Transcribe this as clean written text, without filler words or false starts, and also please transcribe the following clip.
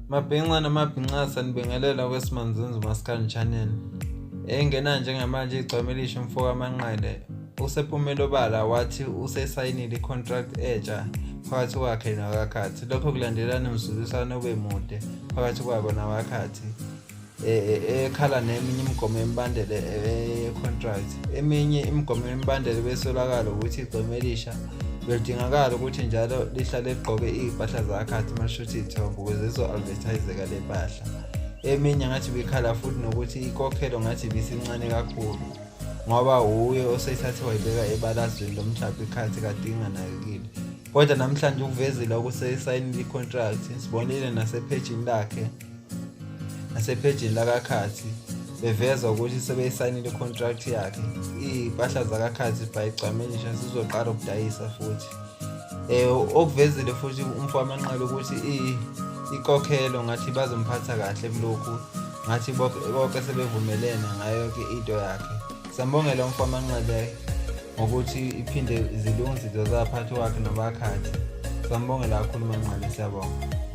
Mabhinca namabhinca sanibingelela kwesimanzinzi Maskandi Channel. Engena njengamanje igcwame elisha umfo kaManqele usephumele obala wathi usesayinile i-contract entsha phakathi kwakhe nowakhathi. Lokho kulandelana umzuliswano obemude phakathi kwabo nawakhathi ekhala neminye imigomo yemibandela ye-contract. Eminye imigomo yemibandela besolakala ukuthi igcweme elisha belidingakala ukuthi njalo lihlale ligqoke iy'mpahla zakhathi uma lishutha iy'thombe ukuze zizo-advertiseka le mpahla. Eminye ngathi bikhala futhi nokuthi inkokhelo ngathi ibisincane kakhulu ngoba wuye oseyithathe wayibeka ebalazweni lomhlaba ikhathi kade inganakekile. Kodwa namhlanje ukuvezile okuseyisayinile i-contract, sibonile nasephejini lakhe nasephejini lakaKhathi beveza ukuthi sebeyisayinile i-contract yakhe. Iy'mpahla zakaKhathi by Gcwamenisha zizoqala ukudayisa futhi. Okuvezile futhi umfo wamanqele ukuthi inkokhelo ngathi bazomphatha kahle kulokhu ngathi bonke sebevumelene ngayo yonke into yakhe. Siyambongela umfo wamanqele ngokuthi iphinde zilunge izinto zaphakathi kwakhe nobakhathi. Siyambongela kakhulu Manqele, siyabonga.